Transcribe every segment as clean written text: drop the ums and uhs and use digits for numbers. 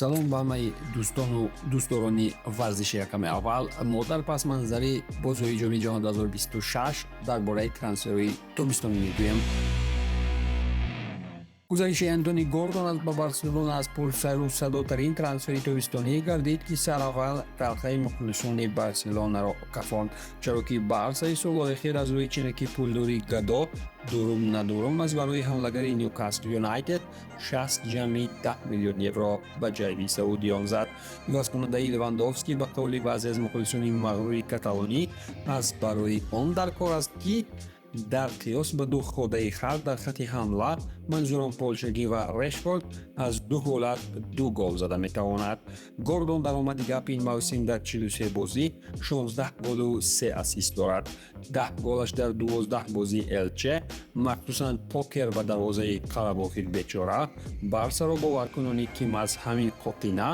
Салом ба ҳамаи дӯстону дӯстдорони варзиши рақами аввал. Мо дар пасманзари бозиҳои Ҷоми ҷаҳон 2026 дар бораи трансферҳои тобистонӣ мегӯем. Гузариши Антони Гордон аз ба Барселона аз пурсару садотарин трансфери тобистонӣ гардид, ки сараввал талхаи мухлисони Барселонаро кафонд, чаро ки Барсаи солҳои охир аз рӯи чинаки пулдори гадо дурум надурум аз барои ҳамлагари Нюкасл Юнайтед 60 ҷамъи 10 миллион евро ба ҷайби саудиён зад. Ивазкунандаи Левандовский ба қавли баъзе аз мухлисони мағрури каталонӣ аз барои он дар кор аст, ки дар қиёс ба ду ходаи хар дар хатти ҳамла, манзурам Полшагӣ ва Решфорд, аз ду ҳолат ду гол зада метавонад. Гордон дар омади гап ин мавсим дар 43 бозӣ 16 голу 3 ассист дорад. 10 голаш дар 12 бозии Элче, махсусан покер ба дарвозаи Қарабохи бечора, Барсаро боваркунони, ки маҳз ҳамин қотина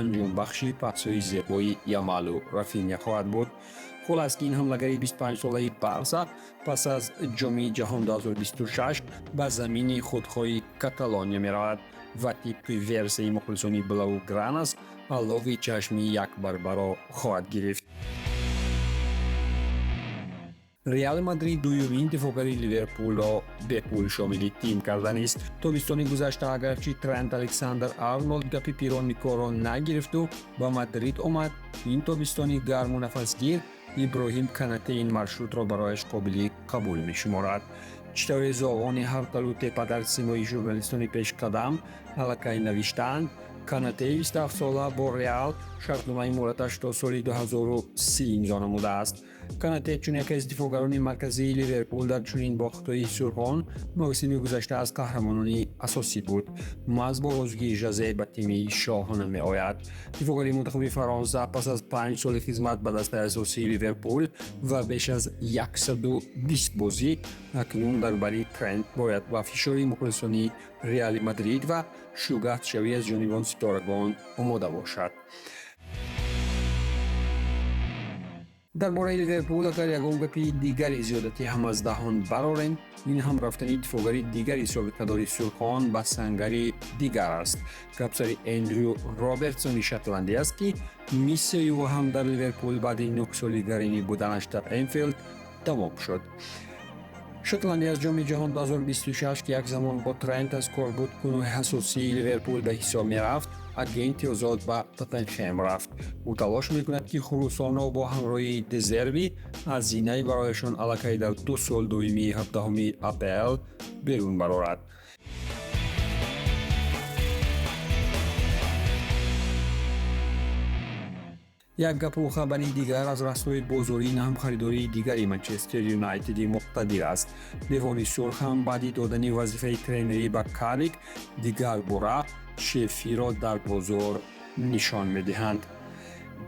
анҷомбахши пасҳои зебои Ямалу Рафиня хоҳад буд. Хулас, ки ин ҳамлагари 25-солаи Барса пас аз Ҷоми ҷаҳон 2026 ба замини худхоҳи Каталония меравад ва тибқи версияи мухлисони Блаугранас алови чашми як барбаро хоҳад гирифт. Реал Мадрид дуюмин дифоъгари Ливерпулро бепул шомили тим карданист. Тобистони гузашта агарчи Трент Александр Арнолд гапи пирони корро нагирифту ба Мадрид омад, ин тобистони гарму нафасгир Иброҳим Канате ин маршрутро барояш қобили қабул мешуморад. Чӣ тавре зоғони ҳарталу тепа дар симои журналистони пешқадам аллакай навиштаанд, Канатеи 27-сола бо Реал шартномаи муҳлаташ то соли 2030 имзо намудааст. Канате чун яке аз дифоъгарони марказии Ливерпул дар чунин бохтҳои сурхон мавсими гузашта аз қаҳрамонони асосӣ буд. Маҳз бо розигии Жозе ба тими шоҳона меояд. Дифоъгари мунтахаби Фаронса пас аз 5 соли хизмат ба дастаи асосии Ливерпул ва беш аз 120 бозӣ акнун дар бари Трент бояд ба фишори мухлисони Реали Мадрид ва шӯгахтшавӣ аз ҷониби он ситорагон омода бошад. Дар бораи Ливерпул агар ягон гапи дигари зиёдатӣ ҳам аз даҳон барорем, ин ҳам рафтани дифоъгари дигари собиқадори сурхон ба сангари дигар аст. Гапсари Эндрю Робертсони шотландӣ аст, ки миссияи ӯ ҳам дар Ливерпул баъди 9 соли гаринӣ буданаш дар Энфилд тамом шуд. Шотландия аз Ҷоми ҷаҳон 2026, ки як замон бо Трент аз корбудкунои асосии Ливерпул ба ҳисоб мерафт, агенти озод ба Тоттенхем рафт. Ӯ талош мекунад, ки хурусонро бо ҳамроҳии Дезерби аз зинаи барояшон аллакай дар 2 сол доимии 17-уми АПЛ берун барорад. Як гапу хабари дигар аз растҳои бозорӣ ҳам харидории дигари Манчестер Юнайтеди муқтадир аст. Девони сурх ҳам баъди додани вазифаи тренерӣ ба Карик дигар бора шефиро дар бозор нишон медиҳанд.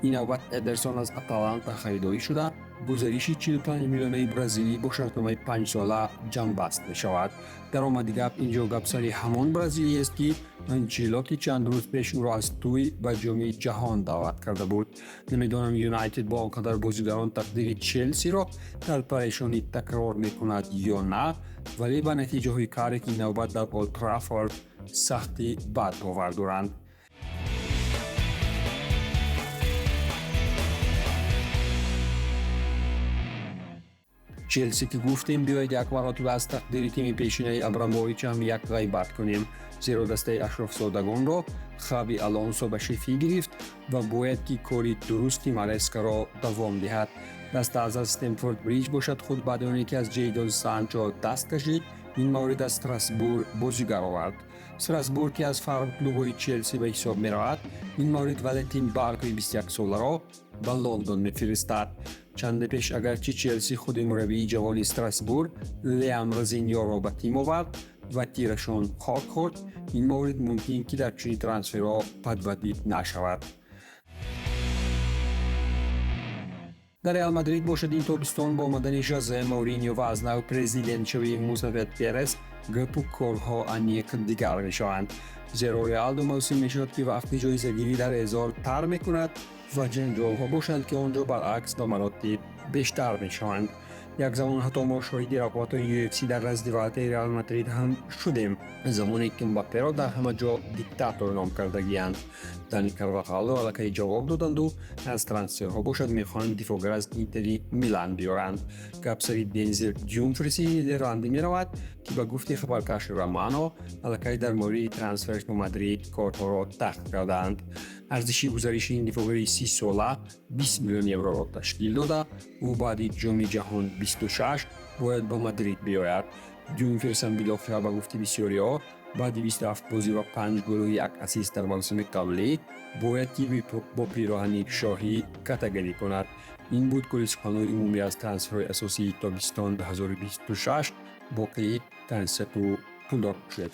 Ин навбат Эдерсон аз Аталанта харидорӣ шуда, гузариши 45 миллионаи бразилӣ бо шартномаи 5-сола ҷамъбаст мешавад. Даромади гап инҷо гапсари ҳамон бразилиест, ки Анчелоти чанд рӯз пеш ӯро аз тӯй ба Ҷоми ҷаҳон даъват карда буд. Намедонам, Юнайтед бо он қадар бозигарон тақдири Челсиро дар парешонӣ такрор мекунад ё на, вале ба натиҷаҳои Карик ин навбат дар Олд Траффорд сахти бад бовар доранд. Челси ки гуфтем, биёед як маротиба аз тақдири тими пешинаи Абрамович ҳам як ғайбат кунем, зеро дастаи ашрофзодагонро Хаби Алонсо ба шефӣ гирифт ва бояд ки кори дурусти Марескаро давом диҳад. Даста аз Стемфорд Бриҷ бошад, худ баъди оне ки аз Ҷейдон Санчо даст кашид, ин маврид аз Страсбур бозигар овард. Страсбур, ки аз фармклубҳои Челси ба ҳисоб меравад, ин маврид Валентин Баркои 21-соларо ба Лондон мефиристад. Чанде пеш агарчи Челси худи мураббии ҷавони Страсбур Лиам Розиньоро ба тим овард ва тирашон хок хӯрд, ин маврид мумкин ки дар чунин трансферҳо падвадид нашавад. Дар Реал Мадрид бошад, ин тобистон бо омадани Жозе Моуриньо ва аз нав президентшавии Мусафед Перес гапу корҳо аниқ дигар мешаванд. Зеро Реал ду мавсим мешавад, ки вақти ҷоизагирӣ дар эъзор тар мекунад ва ҷанҷолҳо бошанд, ки он ҷо баръакс ба маротиб бештар мешаванд. Як замон ҳатто мо шоҳиди рақобатҳои UFC дар раздевалкаи Реал Мадрид ҳам шудем, замоне ки Мбапперо дар ҳама ҷо диктатор ном кардагиянд. Дани Карвахалро аллакай ҷавоб доданду аз трансферҳо бошад, мехоҳанд дифоъгар аз Интери Милан биёранд. Гап сари Дензел Дюмфриси нидерландӣ меравад, ки ба гуфти хабаркаши Романо аллакай дар мавриди трансфераш ба Мадрид корҳоро тахт кардаанд. Арзиши гузариши ин дифоъгари 30-сола 20 миллион евроро ташкил дода, ӯ баъди Ҷоми ҷаҳон 26 бояд ба Мадрид биёяд. Дюмфрисам билохира, ба гуфти бисёриҳо, баъди 27 бозӣ ва панҷ голу як ассист дар мавсими қаблӣ бояд ки бо пироҳани шоҳӣ катагарӣ кунад. Ин буд кулли суханҳои умумӣ аз трансферҳои асосии тобистон 2026. Боқӣ тансиҳату пулдор бошед.